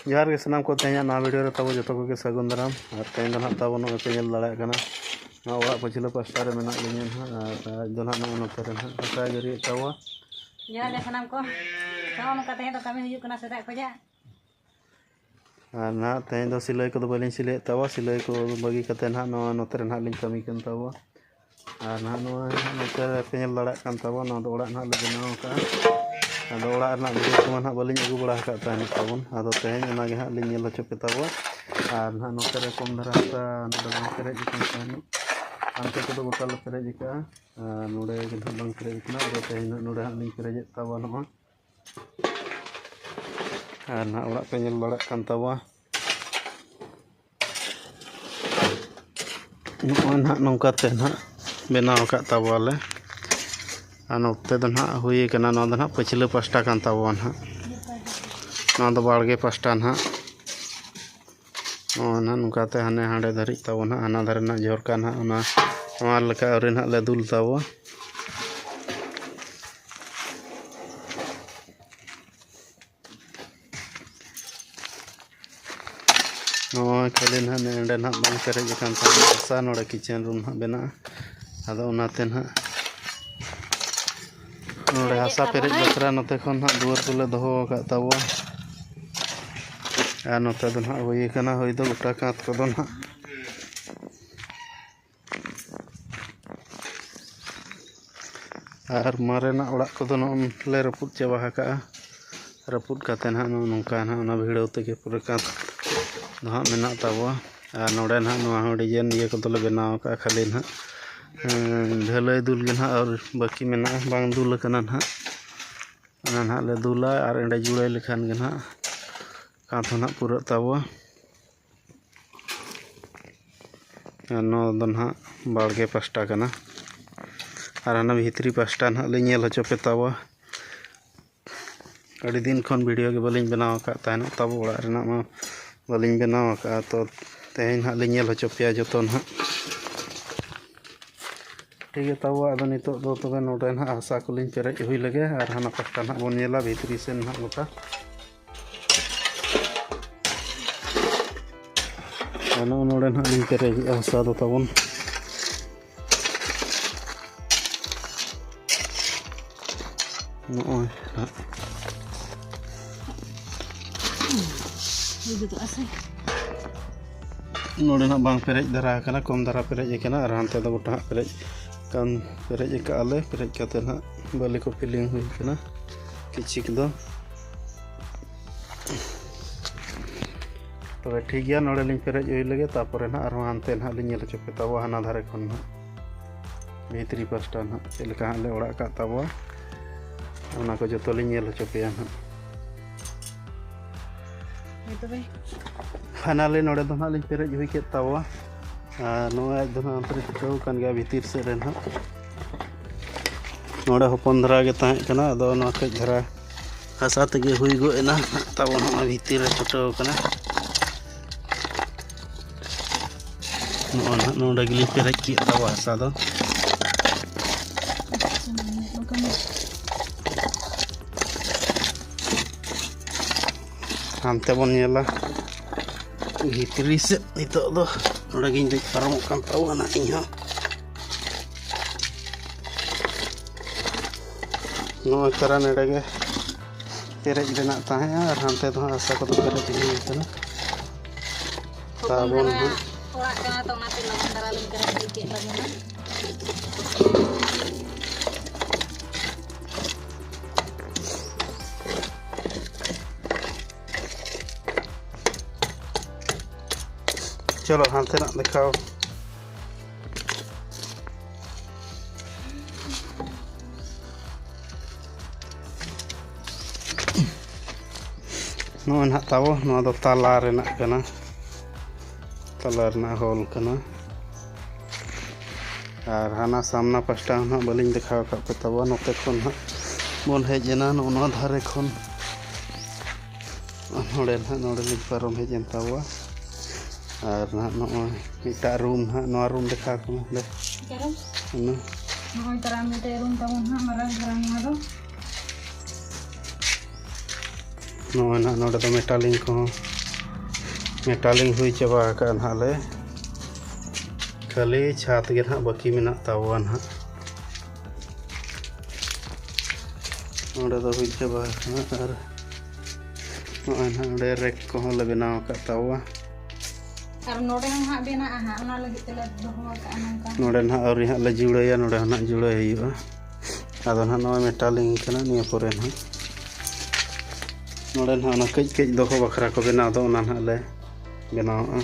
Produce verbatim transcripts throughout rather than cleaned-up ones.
ᱡᱚᱦᱟᱨ ᱜᱮ ᱥᱟᱱᱟᱢ ᱠᱚ, ᱛᱮᱦᱮᱧᱟᱜ ᱱᱚᱣᱟ ᱵᱷᱤᱰᱤᱭᱳ ᱨᱮ ᱛᱟᱵᱚ ᱡᱚᱛᱚ ᱠᱚᱜᱮ ᱥᱟᱹᱜᱩᱱ ᱫᱟᱨᱟᱢ᱾ ᱟᱨ ᱛᱮᱦᱮᱧ ᱫᱚ ᱱᱟᱦᱟᱜ ᱛᱟᱵᱚ ᱱᱚᱜᱼᱚᱭ ᱯᱮ ᱧᱮᱞ ᱫᱟᱲᱮᱭᱟᱜ ᱠᱟᱱᱟ, ᱱᱚᱣᱟ ᱚᱲᱟᱜ ᱯᱟᱹᱪᱷᱞᱟᱹ ᱯᱟᱥᱴᱟ ᱨᱮ ᱢᱮᱱᱟᱜ ᱞᱤᱧᱟ ᱱᱟᱦᱟᱜ, ᱟᱨ ᱟᱡ ᱫᱚ ᱱᱟᱦᱟᱜ ᱱᱚᱜᱼᱚᱭ ᱱᱚᱛᱮ ᱨᱮ ᱱᱟᱦᱟᱜ ᱦᱟᱥᱟᱭ ᱡᱟᱹᱨᱤᱭᱮᱫ ᱛᱟᱵᱚ᱾ ᱡᱚᱦᱟᱨ ᱜᱮ ᱥᱟᱱᱟᱢ ᱠᱚ, ᱱᱚᱜᱼᱚ ᱱᱚᱝᱠᱟ ᱛᱮᱦᱮᱧ ᱫᱚ ᱠᱟᱹᱢᱤ ᱦᱩᱭᱩᱜ ᱠᱟᱱᱟ ᱥᱮᱛᱟᱜ ᱠᱷᱚᱱᱟᱜ᱾ ᱟᱨ ᱱᱟᱦᱟᱜ ᱛᱮᱦᱮᱧ ᱫᱚ ᱥᱤᱞᱟᱹᱭ ᱠᱚᱫᱚ ᱵᱟᱹᱞᱤᱧ ᱥᱤᱞᱟᱹᱭᱮᱫ ᱛᱟᱵᱚ, ᱥᱤᱞᱟᱹᱭ ᱠᱚ ᱵᱟᱹᱜᱤ ᱠᱟᱛᱮ ᱱᱟᱦᱟᱜ ᱱᱚᱣᱟ ᱱᱚᱛᱮ ᱨᱮ ᱱᱟᱦᱟᱜ ᱞᱤᱧ ᱠᱟᱹᱢᱤ ᱠᱟᱱ ᱛᱟᱵᱚ᱾ ᱟᱨ ᱱᱟᱦᱟᱜ ᱱᱚᱣᱟ ᱱᱟᱦᱟᱜ ᱱᱚᱛᱮ ᱨᱮ ᱯᱮ ᱧᱮᱞ ᱫᱟᱲᱮᱭᱟᱜ ᱠᱟᱱ ᱛᱟᱵᱚᱱ, ᱱᱚᱣᱟ ᱫᱚ ᱚᱲᱟᱜ ᱱᱟᱦᱟᱜ ᱞᱮ ᱵᱮᱱᱟᱣ ᱟᱠᱟᱫᱼᱟ᱾ ᱟᱫᱚ ᱚᱲᱟᱜ ᱨᱮᱱᱟᱜ ᱵᱷᱤᱰᱤᱭᱳ ᱠᱚᱢᱟ ᱱᱟᱦᱟᱜ ᱵᱟᱹᱞᱤᱧ ᱟᱹᱜᱩ ᱵᱟᱲᱟ ᱟᱠᱟᱫ ᱛᱟᱦᱮᱱ ᱛᱟᱵᱚᱱ᱾ ᱟᱫᱚ ᱛᱮᱦᱮᱧ ᱚᱱᱟ ᱜᱮ ᱦᱟᱸᱜ ᱞᱤᱧ ᱧᱮᱞ ᱦᱚᱪᱚ ᱯᱮ ᱛᱟᱵᱚᱱ᱾ ᱟᱨ ᱱᱟᱦᱟᱜ ᱱᱚᱛᱮ ᱨᱮ ᱠᱚᱢ ᱫᱷᱟᱨᱟ ᱦᱟᱥᱟ ᱱᱚᱰᱮ ᱵᱟᱝ ᱯᱮᱨᱮᱡ ᱟᱠᱟᱱ ᱛᱟᱦᱮᱱᱚᱜ, ᱦᱟᱱᱛᱮ ᱠᱚᱫᱚ ᱜᱚᱴᱟ ᱞᱮ ᱯᱮᱨᱮᱡ ᱟᱠᱟᱫᱼᱟ᱾ ᱟᱨ ᱱᱚᱰᱮ ᱜᱮ ᱱᱟᱦᱟᱜ ᱵᱟᱝ ᱯᱮᱨᱮᱡ ᱟᱠᱟᱱᱟ᱾ ᱟᱫᱚ ᱛᱮᱦᱮᱧ ᱱᱟᱦᱟᱜ ᱱᱚᱰᱮ ᱦᱟᱸᱜ ᱞᱤᱧ ᱯᱮᱨᱮᱡᱮᱫ ᱛᱟᱵᱚᱱ ᱱᱚᱜᱼᱚᱭ᱾ ᱟᱨ ᱱᱟᱦᱟᱜ ᱚᱲᱟᱜ ᱯᱮ ᱧᱮᱞ ᱫᱟᱲᱮᱭᱟᱜ ᱠᱟᱱ ᱛᱟᱵᱚᱱᱟ᱾ ᱱᱚᱜᱼᱚᱭ ᱱᱟᱦᱟᱜ ᱱᱚᱝᱠᱟ ᱛᱮ ᱱᱟᱦᱟᱜ ᱵᱮᱱᱟᱣ ᱟᱠᱟᱫ ᱛᱟᱵᱚᱣᱟᱞᱮ᱾ ᱟᱨ ᱱᱚᱛᱮ ᱫᱚ ᱱᱟᱦᱟᱜ ᱦᱩᱭ ᱟᱠᱟᱱᱟ, ᱱᱚᱣᱟ ᱫᱚ ᱱᱟᱦᱟᱜ ᱯᱟᱹᱪᱷᱞᱟᱹ ᱯᱟᱥᱴᱟ ᱠᱟᱱ ᱛᱟᱵᱚᱣᱟ ᱱᱟᱦᱟᱜ, ᱱᱚᱣᱟ ᱫᱚ ᱵᱟᱲᱜᱮ ᱯᱟᱥᱴᱟ ᱱᱟᱦᱟᱜ᱾ ᱱᱚᱜᱼᱚᱭ ᱱᱟᱦᱟᱜ ᱱᱚᱝᱠᱟ ᱛᱮ ᱦᱟᱱᱮ ᱦᱟᱸᱰᱮ ᱫᱷᱟᱹᱨᱤᱡ ᱛᱟᱵᱚ ᱱᱟᱦᱟᱜ, ᱦᱟᱱᱟ ᱫᱷᱟᱨᱮ ᱱᱟᱦᱟᱜ ᱡᱷᱚᱨᱠᱟ ᱱᱟᱦᱟᱜ, ᱚᱱᱟ ᱱᱚᱣᱟ ᱞᱮᱠᱟ ᱟᱹᱣᱨᱤ ᱱᱟᱦᱟᱜ ᱞᱮ ᱫᱩᱞ ᱛᱟᱵᱚ᱾ ᱱᱚᱜᱼᱚᱭ ᱠᱷᱟᱹᱞᱤ ᱱᱟᱦᱟᱜ ᱱᱚᱰᱮ ᱱᱟᱦᱟᱜ ᱵᱟᱝ ᱯᱮᱨᱮᱡ ᱟᱠᱟᱱ ᱛᱟᱦᱮᱸᱫ ᱦᱟᱥᱟ, ᱱᱚᱰᱮ ᱠᱤᱪᱮᱱ ᱨᱩᱢ ᱱᱟᱦᱟᱜ ᱵᱮᱱᱟᱜᱼᱟ᱾ ᱟᱫᱚ ᱚᱱᱟᱛᱮ ᱱᱟᱦᱟᱜ ᱱᱚᱰᱮ ᱦᱟᱥᱟ ᱯᱮᱨᱮᱡ ᱵᱟᱠᱷᱨᱟ ᱱᱚᱛᱮ ᱠᱷᱚᱱ ᱱᱟᱦᱟᱜ ᱫᱩᱣᱟᱹᱨ ᱠᱚᱞᱮ ᱫᱚᱦᱚ ᱟᱠᱟᱫ ᱛᱟᱵᱚᱣᱟ᱾ ᱟᱨ ᱱᱚᱛᱮ ᱫᱚ ᱱᱟᱦᱟᱜ ᱦᱩᱭ ᱟᱠᱟᱱᱟ, ᱦᱩᱭ ᱫᱚ ᱜᱚᱴᱟ ᱠᱟᱸᱛ ᱠᱚᱫᱚ ᱱᱟᱦᱟᱜ᱾ ᱟᱨ ᱢᱟᱨᱮᱱᱟᱜ ᱚᱲᱟᱜ ᱠᱚᱫᱚ ᱱᱚᱜᱼᱚᱭ ᱞᱮ ᱨᱟᱹᱯᱩᱫ ᱪᱟᱵᱟ ᱟᱠᱟᱜᱼᱟ᱾ ᱨᱟᱹᱯᱩᱫ ᱠᱟᱛᱮ ᱱᱟᱦᱟᱜ ᱱᱚᱜᱼᱚ ᱱᱚᱝᱠᱟ ᱱᱟᱦᱟᱜ ᱚᱱᱟ ᱵᱷᱤᱲᱟᱹᱣ ᱛᱮᱜᱮ ᱯᱩᱨᱟᱹ ᱠᱟᱸᱛ ᱫᱚ ᱦᱟᱸᱜ ᱢᱮᱱᱟᱜ ᱛᱟᱵᱚᱣᱟ᱾ ᱟᱨ ᱱᱚᱰᱮ ᱱᱟᱦᱟᱜ ᱱᱚᱣᱟ ᱦᱚᱸ ᱰᱤᱡᱟᱭᱤᱱ ᱤᱭᱟᱹ ᱠᱚᱫᱚᱞᱮ ᱵᱮᱱᱟᱣ ᱟᱠᱟᱜᱼᱟ, ᱠᱷᱟᱹᱞᱤ ᱱᱟᱦᱟᱜ, ᱮᱸ, ᱰᱷᱟᱹᱞᱟᱹᱭ ᱫᱩᱞ ᱜᱮ ᱱᱟᱦᱟᱜ ᱟᱨ ᱵᱟᱹᱠᱤ ᱢᱮᱱᱟᱜᱼᱟ, ᱵᱟᱝ ᱫᱩᱞ ᱟᱠᱟᱱᱟ ᱱᱟᱦᱟᱜ᱾ ᱚᱱᱟ ᱱᱟᱦᱟᱜ ᱞᱮ ᱫᱩᱞᱟ ᱟᱨ ᱮᱸᱰᱮ ᱡᱩᱲᱟᱹᱭ ᱞᱮᱠᱷᱟᱱ ᱜᱮ ᱱᱟᱦᱟᱜ ᱠᱟᱸᱛ ᱦᱚᱸ ᱱᱟᱦᱟᱜ ᱯᱩᱨᱟᱹᱜ ᱛᱟᱵᱚᱣᱟ᱾ ᱟᱨ ᱱᱚᱣᱟ ᱫᱚ ᱱᱟᱦᱟᱜ ᱵᱟᱲᱜᱮ ᱯᱟᱥᱴᱟ ᱠᱟᱱᱟ᱾ ᱟᱨ ᱦᱟᱱᱟ ᱵᱷᱤᱛᱨᱤ ᱯᱟᱥᱴᱟ ᱱᱟᱦᱟᱜ ᱞᱤᱧ ᱧᱮᱞ ᱦᱚᱪᱚ ᱯᱮ ᱛᱟᱵᱚᱣᱟ᱾ ᱟᱹᱰᱤ ᱫᱤᱱ ᱠᱷᱚᱱ ᱵᱷᱤᱰᱤᱭᱳ ᱜᱮ ᱵᱟᱹᱞᱤᱧ ᱵᱮᱱᱟᱣ ᱟᱠᱟᱫ ᱛᱟᱦᱮᱱᱚᱜ, ᱛᱟᱵᱚ ᱚᱲᱟᱜ ᱨᱮᱱᱟᱜ ᱢᱟ ᱵᱟᱹᱞᱤᱧ ᱵᱮᱱᱟᱣ ᱟᱠᱟᱫᱼᱟ᱾ ᱛᱚ ᱛᱮᱦᱮᱧ ᱱᱟᱦᱟᱜ ᱞᱤᱧ ᱧᱮᱞ ᱦᱚᱪᱚ ᱯᱮᱭᱟ ᱡᱚᱛᱚ ᱱᱟᱦᱟᱜ᱾ ᱴᱷᱤᱠ ᱜᱮᱭᱟ ᱛᱟᱵᱚ, ᱟᱫᱚ ᱱᱤᱛᱚᱜ ᱫᱚ ᱛᱚᱵᱮ ᱱᱚᱰᱮ ᱱᱟᱦᱟᱜ ᱦᱟᱥᱟ ᱠᱚᱞᱤᱧ ᱯᱮᱨᱮᱡ ᱦᱩᱭ ᱞᱮᱜᱮ ᱟᱨ ᱦᱟᱱᱟ ᱯᱟᱥᱴᱟ ᱱᱟᱦᱟᱜ ᱵᱚᱱ ᱧᱮᱞᱟ ᱵᱷᱤᱛᱨᱤ ᱥᱮᱱ ᱱᱟᱦᱟᱜ ᱜᱚᱴᱟ᱾ ᱟᱨ ᱱᱚᱜᱼᱚ ᱱᱚᱰᱮ ᱱᱟᱦᱟᱜ ᱞᱤᱧ ᱯᱮᱨᱮᱡᱮᱜᱼᱟ ᱦᱟᱥᱟ ᱫᱚ ᱛᱟᱵᱚᱱ᱾ ᱱᱚᱜᱼᱚᱭ ᱱᱟᱦᱟᱜ᱾ ᱦᱩᱭ ᱜᱚᱫᱚᱜᱼᱟ ᱥᱮ? ᱱᱚᱰᱮ ᱱᱟᱦᱟᱜ ᱵᱟᱝ ᱯᱮᱨᱮᱡ ᱫᱷᱟᱨᱟ ᱟᱠᱟᱱᱟ, ᱠᱚᱢ ᱫᱷᱟᱨᱟ ᱯᱮᱨᱮᱡ ᱟᱠᱟᱱᱟ, ᱟᱨ ᱦᱟᱱᱛᱮ ᱫᱚ ᱜᱚᱴᱟ ᱦᱟᱸᱜ ᱯᱮᱨᱮᱡ ᱠᱟᱱ, ᱯᱮᱨᱮᱡ ᱟᱠᱟᱜᱼᱟ ᱞᱮ᱾ ᱯᱮᱨᱮᱡ ᱠᱟᱛᱮ ᱱᱟᱦᱟᱜ ᱵᱟᱹᱞᱤ ᱠᱚ filling ᱦᱩᱭ ᱟᱠᱟᱱᱟ ᱠᱤᱪᱷᱤᱠ ᱫᱚ᱾ ᱛᱚᱵᱮ ᱴᱷᱤᱠ ᱜᱮᱭᱟ, ᱱᱚᱰᱮ ᱞᱤᱧ ᱯᱮᱨᱮᱡ ᱦᱩᱭ ᱞᱮᱜᱮ, ᱛᱟᱯᱚᱨᱮ ᱱᱟᱦᱟᱜ ᱟᱨᱦᱚᱸ ᱦᱟᱱᱛᱮ ᱱᱟᱦᱟᱜ ᱞᱤᱧ ᱧᱮᱞ ᱦᱚᱪᱚ ᱯᱮ ᱛᱟᱵᱚ, ᱦᱟᱱᱟ ᱫᱷᱟᱨᱮ ᱠᱷᱚᱱ ᱱᱟᱦᱟᱜ ᱵᱷᱤᱛᱨᱤ ᱯᱟᱥᱴᱟ ᱱᱟᱦᱟᱜ ᱪᱮᱫ ᱞᱮᱠᱟ ᱦᱟᱸᱜ ᱞᱮ ᱚᱲᱟᱜ ᱠᱟᱜ ᱛᱟᱵᱚᱣᱟ, ᱚᱱᱟ ᱠᱚ ᱡᱚᱛᱚ ᱞᱤᱧ ᱧᱮᱞ ᱦᱚᱪᱚ ᱯᱮᱭᱟ ᱱᱟᱦᱟᱜ᱾ ᱦᱳᱭ ᱛᱚᱵᱮ᱾ Finally ᱱᱚᱰᱮ ᱫᱚ ᱱᱟᱦᱟᱜ ᱞᱤᱧ ᱯᱮᱨᱮᱡ ᱦᱩᱭ ᱠᱮᱫ ᱛᱟᱵᱚᱣᱟ᱾ ᱟᱨ ᱱᱚᱜᱼᱚᱭ ᱟᱡ ᱫᱚ ᱱᱟᱦᱟᱜ ᱚᱱᱛᱮ ᱨᱮ ᱪᱷᱩᱴᱟᱹᱣ ᱟᱠᱟᱱ ᱜᱮᱭᱟ ᱵᱷᱤᱛᱤᱨ ᱥᱮᱫ ᱨᱮ ᱱᱟᱦᱟᱜ᱾ ᱱᱚᱰᱮ ᱦᱚᱯᱚᱱ ᱫᱷᱟᱨᱟ ᱜᱮ ᱛᱟᱦᱮᱸ ᱠᱟᱱᱟ, ᱟᱫᱚ ᱱᱚᱣᱟ ᱠᱟᱹᱡ ᱫᱷᱟᱨᱟ ᱦᱟᱥᱟ ᱛᱮᱜᱮ ᱦᱩᱭ ᱜᱚᱫ ᱮᱱᱟ᱾ ᱛᱟᱵᱚ ᱱᱚᱜᱼᱚᱭ ᱵᱷᱤᱛᱤᱨ ᱨᱮ ᱪᱷᱩᱴᱟᱹᱣ ᱟᱠᱟᱱᱟ᱾ ᱱᱚᱜᱼᱚᱭ ᱱᱟᱦᱟᱜ ᱱᱚᱰᱮ ᱜᱮᱞᱤᱧ ᱯᱮᱨᱮᱡ ᱠᱮᱫ ᱛᱟᱵᱚ ᱦᱟᱥᱟ ᱫᱚ᱾ ᱦᱟᱱᱛᱮ ᱵᱚᱱ ᱧᱮᱞᱟ ᱵᱷᱤᱛᱨᱤ ᱥᱮᱫ᱾ ᱱᱤᱛᱚᱜ ᱫᱚ ᱱᱚᱰᱮ ᱜᱤᱧ ᱫᱮᱡ ᱯᱟᱨᱚᱢᱚᱜ ᱠᱟᱱ ᱛᱟᱵᱚᱱᱟ ᱤᱧ ᱦᱚᱸ᱾ ᱱᱚᱜᱼᱚᱭ ᱛᱟᱨᱟ ᱱᱚᱰᱮ ᱜᱮ ᱯᱮᱨᱮᱡ ᱨᱮᱱᱟᱜ ᱛᱟᱦᱮᱸᱜᱼᱟ, ᱟᱨ ᱦᱟᱱᱛᱮ ᱫᱚ ᱦᱟᱸᱜ ᱦᱟᱥᱟ ᱠᱚᱫᱚ ᱯᱮᱨᱮᱡ ᱦᱩᱭ ᱠᱟᱱᱟ᱾ ᱦᱚᱯᱚᱱ ᱛᱟᱵᱚᱱ ᱫᱷᱟᱨᱟ ᱦᱟᱸᱜ ᱚᱲᱟᱜ ᱠᱟᱱᱟ, ᱛᱚ ᱚᱱᱟᱛᱮ ᱞᱚᱜᱚᱱ ᱫᱷᱟᱨᱟ ᱞᱤᱧ ᱯᱮᱨᱮᱡ ᱦᱩᱭ ᱠᱮᱫ ᱛᱟᱵᱚᱱᱟ᱾ ᱪᱚᱞᱚ ᱦᱟᱱᱛᱮᱱᱟᱜ ᱫᱮᱠᱷᱟᱣ᱾ ᱱᱚᱜᱼᱚᱭ ᱱᱟᱦᱟᱜ ᱛᱟᱵᱚ, ᱱᱚᱣᱟ ᱫᱚ ᱛᱟᱞᱟ ᱨᱮᱱᱟᱜ ᱠᱟᱱᱟ, ᱛᱟᱞᱟ ᱨᱮᱱᱟᱜ hall ᱠᱟᱱᱟ᱾ ᱟᱨ ᱦᱟᱱᱟ ᱥᱟᱢᱱᱟ ᱯᱟᱥᱴᱟ ᱦᱚᱸ ᱱᱟᱦᱟᱜ ᱵᱟᱹᱞᱤᱧ ᱫᱮᱠᱷᱟᱣ ᱟᱠᱟᱫ ᱯᱮ ᱛᱟᱵᱚ᱾ ᱱᱚᱛᱮ ᱠᱷᱚᱱ ᱱᱟᱦᱟᱜ ᱵᱚᱱ ᱦᱮᱡ ᱮᱱᱟ, ᱱᱚᱜᱼᱚ ᱱᱚᱣᱟ ᱫᱷᱟᱨᱮ ᱠᱷᱚᱱ᱾ ᱱᱚᱰᱮ ᱱᱟᱦᱟᱜ, ᱱᱚᱰᱮ ᱞᱤᱧ ᱯᱟᱨᱚᱢ ᱦᱮᱡ ᱮᱱ ᱛᱟᱵᱚᱣᱟ᱾ ᱟᱨ ᱱᱟᱦᱟᱜ ᱱᱚᱜᱼᱚᱭ ᱢᱤᱫᱴᱟᱜ room ᱱᱟᱦᱟᱜ, ᱱᱚᱣᱟ room ᱫᱮᱠᱷᱟᱣ ᱠᱚᱢᱟ ᱚᱸᱰᱮ᱾ ᱪᱮᱫ room? ᱚᱱᱟ᱾ ᱱᱚᱜᱼᱚᱭ ᱛᱟᱨᱟ ᱢᱤᱫᱴᱮᱡ room ᱛᱟᱵᱚᱱ ᱱᱟᱦᱟᱜ, ᱢᱟᱨᱟᱝ ᱫᱷᱟᱨᱟ ᱱᱚᱣᱟ ᱫᱚ᱾ ᱱᱚᱜᱼᱚᱭ ᱱᱟᱦᱟᱜ ᱱᱚᱰᱮ ᱫᱚ ᱢᱮᱴᱟᱞᱤᱝ ᱠᱚᱦᱚᱸ ᱢᱮᱴᱟᱞᱤᱝ ᱦᱩᱭ ᱪᱟᱵᱟ ᱟᱠᱟᱫᱼᱟ ᱱᱟᱦᱟᱜ ᱞᱮ᱾ ᱠᱷᱟᱹᱞᱤ ᱪᱷᱟᱫᱽ ᱜᱮ ᱱᱟᱦᱟᱜ ᱵᱟᱹᱠᱤ ᱢᱮᱱᱟᱜ ᱛᱟᱵᱚᱣᱟ ᱱᱟᱦᱟᱜ᱾ ᱱᱚᱸᱰᱮ ᱫᱚ ᱦᱩᱭ ᱪᱟᱵᱟ ᱟᱠᱟᱱᱟ᱾ ᱟᱨ ᱱᱚᱜᱼᱚᱭ ᱱᱟᱦᱟᱜ ᱚᱸᱰᱮ ᱨᱮᱠ ᱠᱚᱦᱚᱸ ᱞᱮ ᱵᱮᱱᱟᱣ ᱟᱠᱟᱫ ᱛᱟᱵᱚᱣᱟ᱾ ᱟᱨ ᱱᱚᱰᱮ ᱦᱚᱸ ᱦᱟᱸᱜ ᱵᱮᱱᱟᱜᱼᱟ ᱦᱟᱸᱜ, ᱚᱱᱟ ᱞᱟᱹᱜᱤᱫ ᱛᱮᱞᱮ ᱫᱚᱦᱚ ᱟᱠᱟᱫᱼᱟ ᱱᱚᱝᱠᱟ᱾ ᱱᱚᱰᱮ ᱱᱟᱦᱟᱜ ᱟᱹᱣᱨᱤ ᱦᱟᱸᱜ ᱞᱮ ᱡᱩᱲᱟᱹᱭᱟ, ᱱᱚᱰᱮ ᱦᱚᱸ ᱱᱟᱦᱟᱜ ᱡᱩᱲᱟᱹᱭ ᱦᱩᱭᱩᱜᱼᱟ᱾ ᱟᱫᱚ ᱱᱟᱦᱟᱜ ᱱᱚᱜᱼᱚᱭ ᱢᱮᱴᱟᱞᱤᱝ ᱠᱟᱱᱟ, ᱱᱤᱭᱟᱹ ᱯᱚᱨᱮ ᱱᱟᱦᱟᱜ ᱱᱚᱰᱮ ᱱᱟᱦᱟᱜ ᱚᱱᱟ ᱠᱟᱹᱡ ᱠᱟᱹᱡ ᱫᱚᱦᱚ ᱵᱟᱠᱷᱨᱟ ᱠᱚ ᱵᱮᱱᱟᱣ ᱫᱚ, ᱚᱱᱟ ᱱᱟᱦᱟᱜ ᱞᱮ ᱵᱮᱱᱟᱣᱟ᱾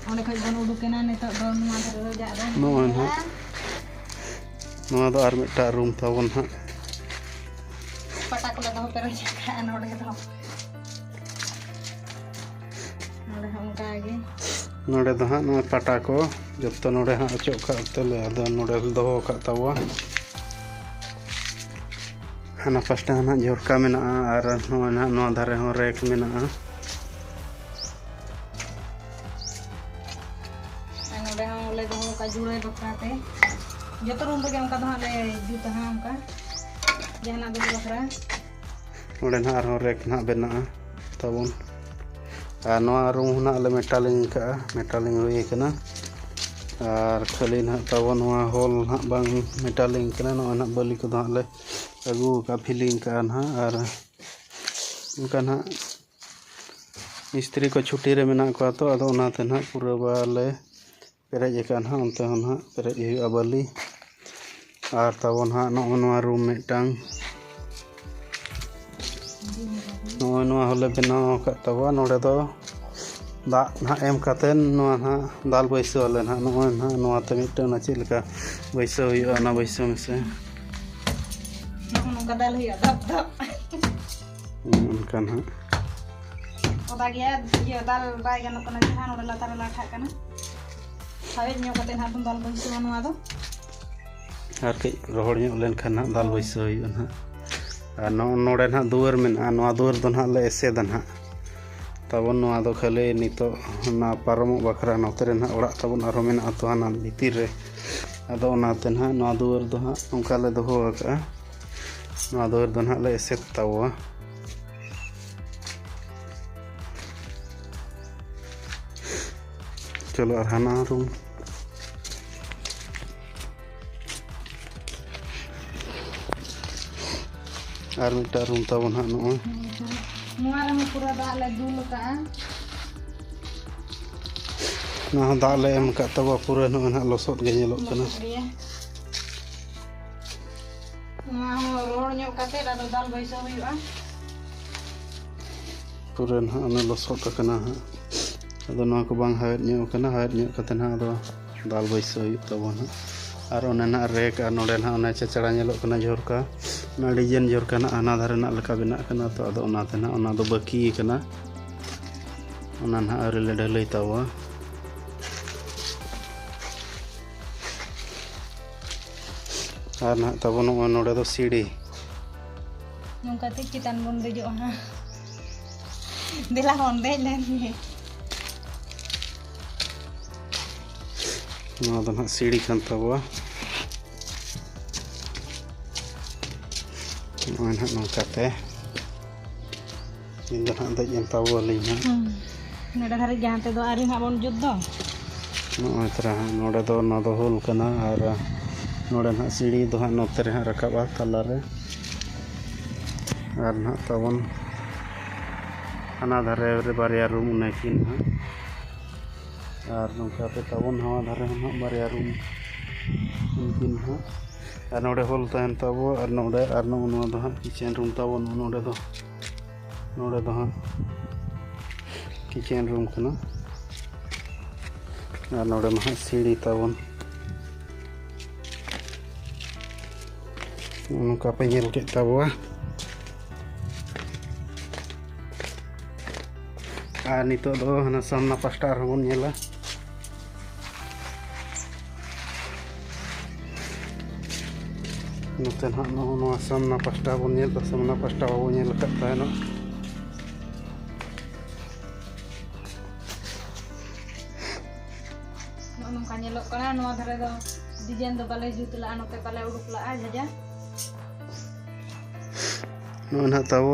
ᱚᱸᱰᱮ ᱠᱷᱚᱡ ᱵᱚᱱ ᱩᱰᱩᱠᱮᱱᱟ ᱱᱤᱛᱚᱜ ᱫᱚ ᱱᱚᱣᱟ ᱫᱷᱟᱨᱮ ᱨᱚᱡᱟᱜ ᱨᱮ᱾ ᱱᱚᱜᱼᱚᱭ ᱱᱟᱦᱟᱜ, ᱱᱚᱣᱟ ᱫᱚ ᱟᱨ ᱢᱤᱫᱴᱟᱝ ᱨᱩᱢ ᱛᱟᱵᱚᱱ ᱦᱟᱸᱜ᱾ ᱯᱟᱴᱟ ᱠᱚᱞᱮ ᱫᱚᱦᱚ ᱯᱮᱨᱮᱡ ᱟᱠᱟᱫᱼᱟ ᱱᱚᱰᱮ ᱫᱚ᱾ ᱱᱚᱰᱮ ᱦᱚᱸ ᱚᱱᱠᱟ ᱜᱮ᱾ ᱱᱚᱰᱮ ᱫᱚ ᱦᱟᱸᱜ ᱱᱚᱣᱟ ᱯᱟᱴᱟ ᱠᱚ ᱡᱚᱛᱚ ᱱᱚᱰᱮ ᱦᱟᱸᱜ ᱚᱪᱚᱜ ᱠᱟᱜ ᱛᱮᱞᱮ ᱟᱫᱚ ᱱᱚᱰᱮ ᱞᱮ ᱫᱚᱦᱚ ᱟᱠᱟᱫ ᱛᱟᱵᱚᱣᱟ᱾ ᱦᱟᱱᱟ ᱯᱟᱥᱴᱟ ᱦᱚᱸ ᱱᱟᱦᱟᱜ ᱡᱷᱚᱨᱠᱟ ᱢᱮᱱᱟᱜᱼᱟ ᱟᱨ ᱱᱚᱜᱼᱚᱭ ᱱᱟᱦᱟᱜ ᱱᱚᱣᱟ ᱫᱷᱟᱨᱮ ᱦᱚᱸ ᱨᱮᱠ ᱢᱮᱱᱟᱜᱼᱟ᱾ ᱟᱨ ᱱᱚᱰᱮ ᱦᱚᱸ ᱞᱮ ᱫᱚᱦᱚ ᱟᱠᱟᱫ ᱡᱩᱲᱟᱹᱭ ᱵᱟᱠᱷᱨᱟ ᱛᱮ᱾ ᱡᱚᱛᱚ ᱨᱩᱢ ᱨᱮᱜᱮ ᱚᱱᱠᱟ ᱫᱚ ᱦᱟᱸᱜ ᱞᱮ ᱡᱩᱛᱟ ᱦᱟᱸᱜ, ᱚᱱᱠᱟ ᱡᱟᱦᱟᱱᱟᱜ ᱫᱚᱦᱚ ᱵᱟᱠᱷᱨᱟ᱾ ᱱᱚᱰᱮ ᱱᱟᱦᱟᱜ ᱟᱨᱦᱚᱸ ᱨᱮᱠ ᱱᱟᱦᱟᱜ ᱵᱮᱱᱟᱜᱼᱟ ᱛᱟᱵᱚᱱ᱾ ᱟᱨ ᱱᱚᱣᱟ ᱨᱩᱢ ᱦᱚᱸ ᱱᱟᱦᱟᱜ ᱞᱮ ᱢᱮᱴᱟᱞᱤᱝ ᱠᱟᱜᱼᱟ, ᱢᱮᱴᱟᱞᱤᱝ ᱦᱩᱭ ᱟᱠᱟᱱᱟ᱾ ᱟᱨ ᱠᱷᱟᱹᱞᱤ ᱱᱟᱦᱟᱜ ᱛᱟᱵᱚᱱ ᱱᱚᱣᱟ ᱦᱚᱞ ᱱᱟᱦᱟᱜ ᱵᱟᱝ ᱢᱮᱴᱟᱞᱤᱝ ᱠᱟᱱᱟ, ᱱᱚᱜᱼᱚᱭ ᱱᱟᱦᱟᱜ ᱵᱟᱹᱞᱤ ᱠᱚᱫᱚ ᱦᱟᱸᱜ ᱞᱮ ᱟᱹᱜᱩ ᱟᱠᱟᱫᱼᱟ, ᱯᱷᱤᱞᱤᱝ ᱠᱟᱜᱼᱟ ᱱᱟᱦᱟᱜ᱾ ᱟᱨ ᱚᱱᱠᱟ ᱱᱟᱦᱟᱜ ᱢᱤᱥᱛᱨᱤ ᱠᱚ ᱪᱷᱩᱴᱤ ᱨᱮ ᱢᱮᱱᱟᱜ ᱠᱚᱣᱟ ᱛᱚ, ᱟᱫᱚ ᱚᱱᱟᱛᱮ ᱱᱟᱦᱟᱜ ᱯᱩᱨᱟᱹ ᱵᱟᱞᱮ ᱯᱮᱨᱮᱡ ᱟᱠᱟᱫᱼᱟ ᱱᱟᱦᱟᱜ, ᱚᱱᱛᱮ ᱦᱚᱸ ᱱᱟᱦᱟᱜ ᱯᱮᱨᱮᱡ ᱦᱩᱭᱩᱜᱼᱟ ᱵᱟᱹᱞᱤ᱾ ᱟᱨ ᱛᱟᱵᱚᱱ ᱦᱟᱸᱜ ᱱᱚᱜᱼᱚ ᱱᱚᱣᱟ ᱨᱩᱢ ᱢᱤᱫᱴᱟᱝ, ᱱᱚᱜᱼᱚᱭ ᱱᱚᱣᱟ ᱦᱚᱸᱞᱮ ᱵᱮᱱᱟᱣ ᱟᱠᱟᱫ ᱛᱟᱵᱚᱣᱟ᱾ ᱱᱚᱰᱮ ᱫᱚ ᱫᱟᱜ ᱱᱟᱦᱟᱜ ᱮᱢ ᱠᱟᱛᱮ ᱱᱚᱣᱟ ᱱᱟᱦᱟᱜ ᱫᱟᱞ ᱵᱟᱹᱭᱥᱟᱹᱣ ᱟᱞᱮ ᱱᱟᱦᱟᱜ᱾ ᱱᱚᱜᱼᱚᱭ ᱱᱟᱦᱟᱜ ᱱᱚᱣᱟ ᱛᱮ ᱢᱤᱫᱴᱟᱝ ᱚᱱᱟ ᱪᱮᱫ ᱞᱮᱠᱟ ᱵᱟᱹᱭᱥᱟᱹᱣ ᱦᱩᱭᱩᱜᱼᱟ, ᱚᱱᱟ ᱵᱟᱹᱭᱥᱟᱹᱣ ᱢᱮᱥᱮ᱾ ᱱᱚᱜᱼᱚ ᱱᱚᱝᱠᱟ ᱫᱟᱞ ᱦᱩᱭᱩᱜᱼᱟ, ᱫᱷᱟᱯ ᱫᱷᱟᱯ᱾ ᱦᱩᱸ, ᱚᱱᱠᱟ ᱱᱟᱦᱟᱜ᱾ ᱚᱫᱟ ᱜᱮᱭᱟ, ᱤᱭᱟᱹ, ᱫᱟᱞ ᱵᱟᱭ ᱜᱟᱱᱚᱜ ᱠᱟᱱᱟ, ᱡᱟᱦᱟᱸ ᱱᱚᱰᱮ ᱞᱟᱛᱟᱨ ᱨᱮ ᱞᱟᱴᱷᱟᱜ ᱠᱟᱱᱟ᱾ ᱥᱟᱨᱮᱡ ᱧᱚᱜ ᱠᱟᱛᱮ ᱱᱟᱦᱟᱜ ᱵᱚᱱ ᱫᱟᱞ ᱵᱟᱹᱭᱥᱟᱹᱣᱟ ᱱᱚᱣᱟ ᱫᱚ᱾ ᱟᱨ ᱠᱟᱹᱡ ᱨᱚᱦᱚᱲ ᱧᱚᱜ ᱞᱮᱱᱠᱷᱟᱱ ᱱᱟᱦᱟᱜ ᱫᱟᱞ ᱦᱳᱭ᱾ ᱵᱟᱹᱭᱥᱟᱹᱣ ᱦᱩᱭᱩᱜᱼᱟ ᱱᱟᱦᱟᱜ᱾ ᱟᱨ ᱱᱚ-, ᱱᱚᱰᱮ ᱱᱟᱦᱟᱜ ᱫᱩᱣᱟᱹᱨ ᱢᱮᱱᱟᱜᱼᱟ, ᱱᱚᱣᱟ ᱫᱩᱣᱟᱹᱨ ᱫᱚ ᱱᱟᱦᱟᱜ ᱞᱮ ᱮᱥᱮᱫᱟ ᱱᱟᱦᱟᱜ᱾ ᱛᱟᱵᱚᱱ ᱱᱚᱣᱟ ᱫᱚ ᱠᱷᱟᱹᱞᱤ ᱱᱤᱛᱚᱜ ᱚᱱᱟ ᱯᱟᱨᱚᱢᱚᱜ ᱵᱟᱠᱷᱨᱟ, ᱱᱚᱛᱮ ᱨᱮ ᱱᱟᱦᱟᱜ ᱚᱲᱟᱜ ᱛᱟᱵᱚᱱ ᱟᱨᱦᱚᱸ ᱢᱮᱱᱟᱜᱼᱟ ᱛᱚ ᱦᱟᱱᱟ ᱵᱷᱤᱛᱤᱨ ᱨᱮ᱾ ᱟᱫᱚ ᱚᱱᱟᱛᱮ ᱱᱟᱦᱟᱜ ᱱᱚᱣᱟ ᱫᱩᱣᱟᱹᱨ ᱫᱚ ᱦᱟᱸᱜ ᱱᱚᱝᱠᱟ ᱞᱮ ᱫᱚᱦᱚ ᱟᱠᱟᱫᱼᱟ᱾ ᱱᱚᱣᱟ ᱫᱩᱣᱟᱹᱨ ᱫᱚ ᱱᱟᱦᱟᱜ ᱞᱮ ᱮᱥᱮᱫ ᱛᱟᱵᱚᱣᱟ᱾ ᱪᱚᱞᱚ, ᱟᱨ ᱦᱟᱱᱟ ᱨᱩᱢ, ᱟᱨ ᱢᱤᱫᱴᱟᱝ ᱨᱩᱢ ᱛᱟᱵᱚᱱ ᱦᱟᱸᱜ ᱱᱚᱜᱼᱚᱭ᱾ ᱱᱚᱣᱟ ᱨᱮᱦᱚᱸ ᱯᱩᱨᱟᱹ ᱫᱟᱜ ᱞᱮ ᱫᱩᱞ ᱟᱠᱟᱜᱼᱟ᱾ ᱱᱚᱣᱟ ᱦᱚᱸ ᱫᱟᱜ ᱞᱮ ᱮᱢ ᱟᱠᱟᱫ ᱛᱟᱵᱚᱣᱟ, ᱯᱩᱨᱟᱹ ᱱᱚᱜᱼᱚᱭ ᱱᱟᱦᱟᱜ ᱞᱚᱥᱚᱫ ᱜᱮ ᱧᱮᱞᱚᱜ ᱠᱟᱱᱟ᱾ ᱞᱚᱥᱚᱫ ᱜᱮᱭᱟ᱾ ᱱᱚᱣᱟ ᱦᱚᱸ ᱨᱚᱦᱚᱲ ᱧᱚᱜ ᱠᱟᱛᱮ ᱟᱫᱚ ᱫᱟᱞ ᱵᱟᱹᱭᱥᱟᱹᱣ ᱦᱩᱭᱩᱜᱼᱟ᱾ ᱯᱩᱨᱟᱹ ᱱᱟᱦᱟᱜ ᱚᱱᱟ ᱞᱚᱥᱚᱫ ᱟᱠᱟᱱᱟ ᱦᱟᱸᱜ᱾ ᱟᱫᱚ ᱱᱚᱣᱟ ᱠᱚ ᱵᱟᱝ ᱦᱟᱣᱮᱫ ᱧᱚᱜ ᱟᱠᱟᱱᱟ, ᱦᱟᱣᱮᱫ ᱧᱚᱜ ᱠᱟᱛᱮ ᱱᱟᱦᱟᱜ ᱟᱫᱚ ᱫᱟᱞ ᱵᱟᱹᱭᱥᱟᱹᱣ ᱦᱩᱭᱩᱜ ᱛᱟᱵᱚᱱᱟ᱾ ᱟᱨ ᱚᱱᱮ ᱱᱟᱦᱟᱜ ᱨᱮᱠ, ᱟᱨ ᱱᱚᱰᱮ ᱱᱟᱦᱟᱜ ᱚᱱᱮ ᱪᱟᱪᱲᱟ ᱧᱮᱞᱚᱜ ᱠᱟᱱᱟ ᱡᱷᱚᱨᱠᱟ, ᱚᱱᱟ ᱰᱤᱡᱟᱭᱤᱱ ᱡᱷᱚᱨᱠᱟ ᱱᱟᱦᱟᱜ ᱦᱟᱱᱟ ᱫᱷᱟᱨᱮ ᱱᱟᱦᱟᱜ ᱞᱮᱠᱟ ᱵᱮᱱᱟᱜ ᱠᱟᱱᱟ᱾ ᱛᱚ ᱟᱫᱚ ᱚᱱᱟᱛᱮ ᱱᱟᱦᱟᱜ ᱚᱱᱟ ᱫᱚ ᱵᱟᱹᱠᱤ ᱟᱠᱟᱱᱟ, ᱚᱱᱟ ᱱᱟᱦᱟᱜ ᱟᱹᱣᱨᱤ ᱞᱮ ᱰᱷᱟᱹᱞᱟᱹᱭ ᱛᱟᱵᱚᱣᱟ᱾ ᱟᱨ ᱱᱟᱦᱟᱜ ᱛᱟᱵᱚ ᱱᱚᱜᱼᱚᱭ ᱱᱚᱰᱮ ᱫᱚ ᱥᱤᱲᱤ᱾ ᱱᱚᱝᱠᱟᱛᱮ ᱪᱮᱛᱟᱱ ᱵᱚᱱ ᱫᱮᱡᱚᱜᱼᱟ ᱦᱟᱸᱜ᱾ ᱫᱮᱞᱟ ᱵᱚᱱ ᱫᱮᱡ ᱞᱮᱱ ᱜᱮ᱾ ᱱᱚᱣᱟ ᱫᱚ ᱱᱟᱦᱟᱜ ᱥᱤᱲᱤ ᱠᱟᱱ ᱛᱟᱵᱚᱣᱟ᱾ ᱱᱚᱜᱼᱚᱭ ᱱᱟᱦᱟᱜ ᱱᱚᱝᱠᱟᱛᱮ᱾ ᱤᱧ ᱫᱚ ᱱᱟᱦᱟᱜ ᱫᱮᱡ ᱮᱱ ᱛᱟᱵᱚᱣᱟᱞᱤᱧ ᱦᱟᱸᱜ᱾ ᱦᱩᱸ᱾ ᱱᱚᱰᱮ ᱫᱷᱟᱹᱨᱤᱡ ᱡᱟᱦᱟᱸ ᱛᱮᱫᱚ ᱟᱹᱣᱨᱤ ᱱᱟᱦᱟᱜ ᱵᱚᱱ ᱡᱩᱛ ᱫᱚ᱾ ᱱᱚᱜᱼᱚᱭ ᱛᱚᱨᱟ ᱦᱟᱸᱜ, ᱱᱚᱰᱮ ᱫᱚ ᱱᱚᱣᱟ ᱫᱚ ᱦᱳᱞ ᱠᱟᱱᱟ, ᱟᱨ ᱱᱚᱰᱮ ᱱᱟᱦᱟᱜ ᱥᱤᱲᱤ ᱫᱚ ᱦᱟᱸᱜ ᱱᱚᱛᱮ ᱨᱮ ᱦᱟᱸᱜ ᱨᱟᱠᱟᱵᱼᱟ ᱛᱟᱞᱟᱨᱮ᱾ ᱟᱨ ᱱᱟᱦᱟᱜ ᱛᱟᱵᱚᱱ ᱦᱟᱱᱟ ᱫᱷᱟᱨᱮ ᱨᱮ ᱵᱟᱨᱭᱟ ᱨᱩᱢ ᱩᱱᱟᱹᱠᱤᱱ ᱦᱟᱸᱜ᱾ ᱟᱨ ᱱᱚᱝᱠᱟ ᱛᱮ ᱛᱟᱵᱚᱱ ᱱᱚᱣᱟ ᱫᱷᱟᱨᱮ ᱦᱚᱸ ᱦᱟᱸᱜ ᱵᱟᱨᱭᱟ ᱨᱩᱢ ᱩᱱᱠᱤᱱ ᱦᱟᱸᱜ᱾ ᱟᱨ ᱱᱚᱰᱮ ᱦᱳᱞ ᱛᱟᱦᱮᱱ ᱛᱟᱵᱚ, ᱟᱨ ᱱᱚᱰᱮ, ᱟᱨ ᱱᱚᱜᱼᱚ ᱱᱚᱣᱟ ᱫᱚ ᱦᱟᱸᱜ ᱠᱤᱪᱮᱱ ᱨᱩᱢ ᱛᱟᱵᱚᱱ᱾ ᱱᱚᱰᱮ ᱫᱚ, ᱱᱚᱰᱮ ᱫᱚ ᱦᱟᱸᱜ ᱠᱤᱪᱮᱱ ᱨᱩᱢ ᱠᱟᱱᱟ᱾ ᱟᱨ ᱱᱚᱰᱮ ᱢᱟ ᱦᱟᱸᱜ ᱥᱤᱲᱤ ᱛᱟᱵᱚᱱ᱾ ᱱᱚᱜᱼᱚ ᱱᱚᱝᱠᱟ ᱯᱮ ᱧᱮᱞ ᱠᱮᱫ ᱛᱟᱵᱚᱣᱟ᱾ ᱟᱨ ᱱᱤᱛᱚᱜ ᱫᱚ ᱦᱟᱱᱟ ᱥᱟᱢᱱᱟ ᱯᱟᱥᱴᱟ ᱟᱨᱦᱚᱸ ᱵᱚᱱ ᱧᱮᱞᱟ᱾ ᱱᱚᱛᱮ ᱱᱟᱦᱟᱜ ᱱᱚᱜᱼᱚ ᱱᱚᱣᱟ ᱥᱟᱢᱱᱟ ᱯᱟᱥᱴᱟ ᱵᱚᱱ ᱧᱮᱞ ᱮᱫᱟ, ᱥᱟᱢᱱᱟ ᱯᱟᱥᱴᱟ ᱵᱟᱵᱚᱱ ᱧᱮᱞ ᱟᱠᱟᱫ ᱛᱟᱦᱮᱱᱚᱜ᱾ ᱱᱚᱜᱼᱚ ᱱᱚᱝᱠᱟ ᱧᱮᱞᱚᱜ ᱠᱟᱱᱟ᱾ ᱱᱚᱣᱟ ᱫᱷᱟᱨᱮ ᱫᱚ ᱰᱤᱡᱟᱭᱤᱱ ᱫᱚ ᱵᱟᱞᱮ ᱡᱩᱛ ᱞᱟᱜᱼᱟ, ᱱᱚᱛᱮ ᱵᱟᱞᱮ ᱩᱰᱩᱠ ᱞᱟᱜᱼᱟ ᱡᱷᱟᱡᱟ᱾ ᱱᱚᱜᱼᱚᱭ ᱱᱟᱦᱟᱜ ᱛᱟᱵᱚ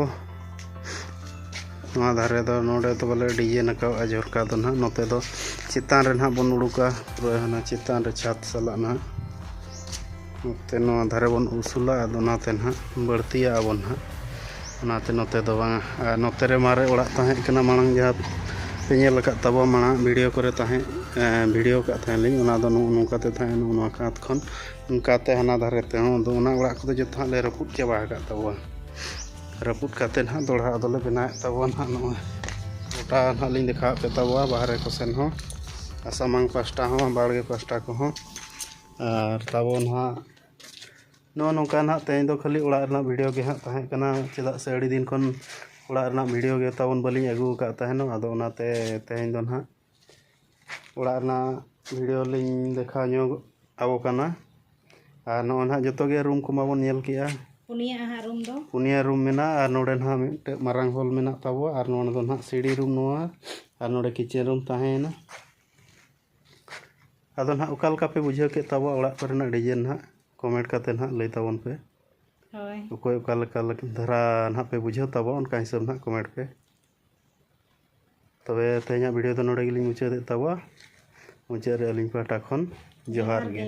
ᱱᱚᱣᱟ ᱫᱷᱟᱨᱮ ᱫᱚ, ᱱᱚᱰᱮ ᱫᱚ ᱵᱟᱞᱮ ᱰᱤᱡᱟᱭᱤᱱ ᱟᱠᱟᱫᱼᱟ ᱡᱷᱚᱨᱠᱟ ᱫᱚ ᱱᱟᱦᱟᱜ, ᱱᱚᱛᱮ ᱫᱚ ᱪᱮᱛᱟᱱ ᱨᱮ ᱱᱟᱦᱟᱜ ᱵᱚᱱ ᱩᱰᱩᱠᱟ, ᱯᱩᱨᱟᱹ ᱦᱟᱱᱟ ᱪᱮᱛᱟᱱ ᱨᱮ ᱪᱷᱟᱫᱽ ᱥᱟᱞᱟᱜ ᱱᱟᱦᱟᱜ ᱱᱚᱛᱮ ᱱᱚᱣᱟ ᱫᱷᱟᱨᱮ ᱵᱚᱱ ᱩᱥᱩᱞᱟ, ᱟᱫᱚ ᱚᱱᱟᱛᱮ ᱱᱟᱦᱟᱜ ᱵᱟᱹᱲᱛᱤᱭᱟᱜᱼᱟ ᱵᱚᱱ ᱱᱟᱦᱟᱜ᱾ ᱚᱱᱟᱛᱮ ᱱᱚᱛᱮ ᱫᱚ ᱵᱟᱝᱟ᱾ ᱟᱨ ᱱᱚᱛᱮ ᱨᱮ ᱢᱟᱨᱮ ᱚᱲᱟᱜ ᱛᱟᱦᱮᱸ ᱠᱟᱱᱟ ᱢᱟᱲᱟᱝ, ᱡᱟᱦᱟᱸ ᱯᱮ ᱧᱮᱞ ᱟᱠᱟᱫ ᱛᱟᱵᱚᱣᱟ ᱢᱟᱲᱟᱝ ᱵᱷᱤᱰᱤᱭᱳ ᱠᱚᱨᱮ ᱛᱟᱦᱮᱸ, ᱮᱸ, ᱵᱷᱤᱰᱤᱭᱳ ᱠᱟᱜ ᱛᱟᱦᱮᱸ ᱞᱤᱧ, ᱚᱱᱟ ᱫᱚ ᱱᱚᱜᱼᱚ ᱱᱚᱝᱠᱟ ᱛᱮ ᱛᱟᱦᱮᱸ, ᱱᱚᱜᱼᱚ ᱱᱚᱣᱟ ᱠᱟᱸᱛ ᱠᱷᱚᱱ ᱚᱱᱠᱟᱛᱮ ᱦᱟᱱᱟ ᱫᱷᱟᱨᱮ ᱛᱮᱦᱚᱸ᱾ ᱟᱫᱚ ᱚᱱᱟ ᱚᱲᱟᱜ ᱠᱚᱫᱚ ᱡᱚᱛᱚ ᱦᱟᱸᱜ ᱞᱮ ᱨᱟᱹᱯᱩᱫ ᱪᱟᱵᱟ ᱟᱠᱟᱫ ᱛᱟᱵᱚᱣᱟ᱾ ᱨᱟᱹᱯᱩᱫ ᱠᱟᱛᱮ ᱱᱟᱦᱟᱜ ᱫᱚᱦᱲᱟ ᱟᱫᱚᱞᱮ ᱵᱮᱱᱟᱣᱮᱫ ᱛᱟᱵᱚᱣᱟ ᱱᱟᱦᱟᱜ᱾ ᱱᱚᱜᱼᱚᱭ ᱜᱚᱴᱟ ᱱᱟᱦᱟᱜ ᱞᱤᱧ ᱫᱮᱠᱷᱟᱣᱟᱫ ᱯᱮ ᱛᱟᱵᱚᱣᱟ ᱵᱟᱦᱨᱮ ᱠᱚ ᱥᱮᱱ ᱦᱚᱸ, ᱟᱨ ᱥᱟᱢᱟᱝ ᱯᱟᱥᱴᱟ ᱦᱚᱸ, ᱵᱟᱲᱜᱮ ᱯᱟᱥᱴᱟ ᱠᱚᱦᱚᱸ᱾ ᱟᱨ ᱛᱟᱵᱚ ᱱᱟᱦᱟᱜ ᱱᱚᱜᱼᱚ ᱱᱚᱝᱠᱟ ᱱᱟᱦᱟᱜ ᱛᱮᱦᱮᱧ ᱫᱚ ᱠᱷᱟᱹᱞᱤ ᱚᱲᱟᱜ ᱨᱮᱱᱟᱜ ᱵᱷᱤᱰᱤᱭᱳ ᱜᱮ ᱦᱟᱸᱜ ᱛᱟᱦᱮᱸ ᱠᱟᱱᱟ, ᱪᱮᱫᱟᱜ ᱥᱮ ᱟᱹᱰᱤ ᱫᱤᱱ ᱠᱷᱚᱱ ᱚᱲᱟᱜ ᱨᱮᱱᱟᱜ ᱵᱷᱤᱰᱤᱭᱳ ᱜᱮ ᱛᱟᱵᱚᱱ ᱵᱟᱹᱞᱤᱧ ᱟᱹᱜᱩ ᱟᱠᱟᱫ ᱛᱟᱦᱮᱱᱚᱜ᱾ ᱟᱫᱚ ᱚᱱᱟᱛᱮ ᱛᱮᱦᱮᱧ ᱫᱚ ᱱᱟᱦᱟᱜ ᱚᱲᱟᱜ ᱨᱮᱱᱟᱜ ᱵᱷᱤᱰᱤᱭᱳ ᱞᱤᱧ ᱫᱮᱠᱷᱟᱣ ᱧᱚᱜ ᱟᱵᱚ ᱠᱟᱱᱟ᱾ ᱟᱨ ᱱᱚᱜᱼᱚᱭ ᱱᱟᱦᱟᱜ ᱡᱚᱛᱚ ᱜᱮ ᱨᱩᱢ ᱠᱚᱢᱟ ᱵᱚᱱ ᱧᱮᱞ ᱠᱮᱜᱼᱟ᱾ ᱯᱩᱱᱭᱟᱹ ᱟᱦᱟᱜ ᱨᱩᱢ ᱫᱚ᱾ ᱯᱩᱱᱭᱟᱹ ᱨᱩᱢ ᱢᱮᱱᱟᱜᱼᱟ, ᱟᱨ ᱱᱚᱰᱮ ᱱᱟᱦᱟᱜ ᱢᱤᱫᱴᱮᱡ ᱢᱟᱨᱟᱝ ᱦᱚᱞ ᱢᱮᱱᱟᱜ ᱛᱟᱵᱚᱣᱟ, ᱟᱨ ᱱᱚᱰᱮ ᱫᱚ ᱱᱟᱦᱟᱜ ᱥᱤᱲᱤ ᱨᱩᱢ ᱱᱚᱣᱟ, ᱟᱨ ᱱᱚᱰᱮ ᱠᱤᱪᱮᱱ ᱨᱩᱢ ᱛᱟᱦᱮᱸᱭᱮᱱᱟ᱾ ᱟᱫᱚ ᱱᱟᱦᱟᱜ ᱚᱠᱟ ᱞᱮᱠᱟ ᱯᱮ ᱵᱩᱡᱷᱟᱹᱣ ᱠᱮᱫ ᱛᱟᱵᱚᱣᱟ ᱚᱲᱟᱜ ᱠᱚᱨᱮᱱᱟᱜ ᱰᱤᱡᱟᱭᱤᱱ ᱱᱟᱦᱟᱜ ᱠᱚᱢᱮᱱᱴ ᱠᱟᱛᱮ ᱱᱟᱦᱟᱜ ᱞᱟᱹᱭ ᱛᱟᱵᱚᱱ ᱯᱮ᱾ ᱦᱳᱭ᱾ ᱚᱠᱚᱭ ᱚᱠᱟ ᱞᱮᱠᱟ ᱫᱷᱟᱨᱟ ᱱᱟᱦᱟᱜ ᱯᱮ ᱵᱩᱡᱷᱟᱹᱣ ᱛᱟᱵᱚᱣᱟ, ᱚᱱᱠᱟ ᱦᱤᱥᱟᱹᱵ ᱱᱟᱦᱟᱜ ᱠᱚᱢᱮᱱᱴ ᱯᱮ᱾ ᱛᱚᱵᱮ ᱛᱮᱦᱮᱧᱟᱜ ᱵᱷᱤᱰᱤᱭᱳ ᱫᱚ ᱱᱚᱰᱮ ᱜᱮᱞᱤᱧ ᱢᱩᱪᱟᱹᱫᱮᱫ ᱛᱟᱵᱚᱣᱟ᱾ ᱢᱩᱪᱟᱹᱫ ᱨᱮ ᱟᱹᱞᱤᱧ ᱯᱟᱦᱴᱟ ᱠᱷᱚᱱ ᱡᱚᱦᱟᱨ ᱜᱮ᱾